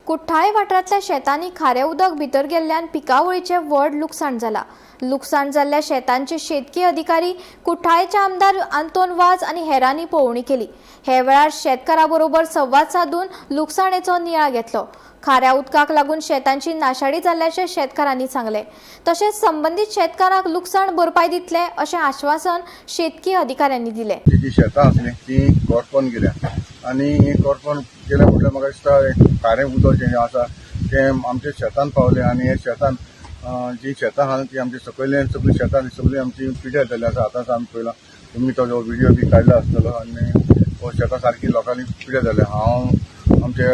कुठ्ठाळे वाठारांतल्या शेतांनी खारें उदक भितर गेल्ल्यान पिकावळीचें व्हड लुकसाण जालां. लुकसाण जाल्ल्या शेतांचे शेतकी अधिकारी, कुठ्ठाळेचे आमदार आंतोन वाज आनी हेरांनी पळोवणी केली. हे वेळार शेतकारा बरोबर संवाद सादून लुकसाणेचो नियाळ घेतलो. खाऱ्या उदकाक लागून शेतांची नाशाडी जाल्ल्याचें शेतकारांनी सांगलें. तशेंच संबंदीत शेतकारांक लुकसाण भरपाय दितले अशें आश्वासन शेतकी अधिकाऱ्यांनी दिलें. ती जी शेतां आसलीं तीं करपोन गेल्या आनी ही करपोन गेल्या म्हटल्यार म्हाका दिसता एक खारें उदक जें आसा तें आमच्या शेतान पावलें आनी हे शेतान जीं शेतां आहा ती आमची सकयली सगळीं शेतां सगळीं आमची पिड्यार जाल्ली आसा. आतांच आमी पळयलां, तुमी तो विडियो बी काडला आसतलो आनी हो शेतां सारकी लोकांनी पिड्यार जाल्या. हांव आमचे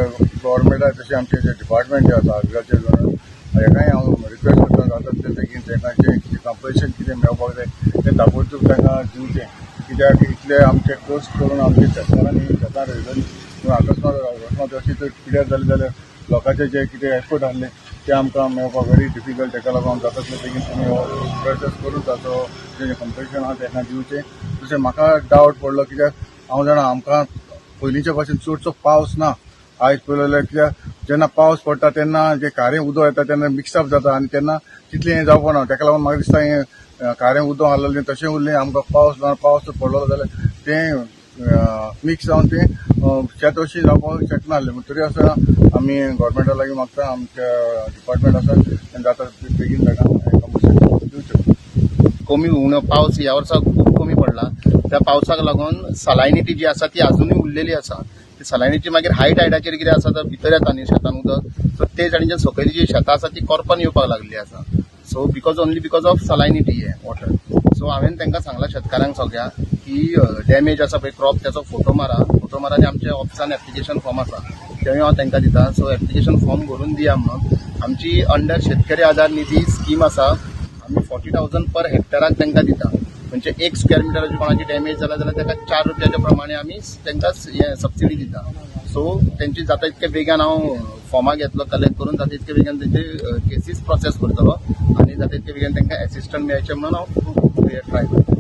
गोवोरमेंटा तशें आमचे जे डिपार्टमेंट जे आसा एग्रीकल्चर हेकाय हांव रिक्वेस्ट करता, जाता तितले बेगीन तांकां जें कंपन्सेशन कितें मेळपाक जाय तें ताबडतोब तांकां दिवचें, कित्याक इतले आमचे कश्ट करून आमचे शेतकारांनी शेतां रोयलेलीं, पूण अकस्मात अकस्मात अशी तर पिड्यार जाली जाल्यार लोकांचे जे कितें एफर्ट आसले ते आमकां मेळपाक व्हेरी डिफिकल्ट. ताका लागून जाता तितले बेगीन तुमी हो प्रोसेस करून ताचो जें कंपन्सेशन आहा तांकां दिवचें. तशें म्हाका डावट पडलो, कित्याक हांव जाणा आमकां पयलींच्या भाशेन चडसो पावस ना आयज पळयलो जाल्यार, कित्याक जेन्ना पावस पडटा तेन्ना जें खारें उदक येता तेन्ना मिक्सअप जाता आनी तेन्ना तितलें हें जावपा ना. ताका लागून म्हाका दिसता हें खारें उदक आसलेलें तशें उरलें, आमकां पावस ना. पावस पडलेलो जाल्यार तें मिक्स जावन तें शेत अशें जावपाक शकना आसलें. तरी आसतना आमी गोवोरमेंटा लागीं मागता, आमच्या डिपार्टमेंट आसा तें जाता बेगीन ताका कंपन्सेशन दिवचें. कमी उणो पावस ह्या वर्सा खूब कमी पडला. त्या पावसाक लागून सलायनिटी जी आसा ती अजुनूय उरलेली आसा. ती सलायनिटी मागीर हाय टायडाचेर कितें आसा तर भितर येता न्ही शेतान उदक, सो ते सायडीन सकयल जी शेतां आसा ती करपान येवपाक लागली आसा. So because only because of salinity हे वॉटर. सो हांवें तांकां सांगलां शेतकारांक सगळ्यांक की डॅमेज आसा पळय क्रॉप त्याचो फोटो मारा, फोटो मारा आनी आमच्या ऑफिसान एप्लिकेशन फॉर्म आसा तेंय हांव तांकां दिता. सो एप्लिकेशन फॉर्म भरून दिया म्हणून. आमची अंडर शेतकरी आधार निधी स्कीम आसा, आमी 40,000 पर हेक्टराक तांकां दिता. म्हणजे एक स्क्वेअर मिटराची कोणाची डॅमेज जाला जाल्यार ताका 4 रुपयाच्या प्रमाणे आमी तांकां हें सबसिडी दिता. सो तेंची जाता इतके बेगान हांव फॉर्मां घेतलो कलेक्ट करून, जाता इतके बेगीन तेंचे केसीस प्रोसेस करतलो आनी जाता इतके बेगीन तांकां एसिस्टंट मेळचें म्हणून हांव खूब ट्राय करतलो.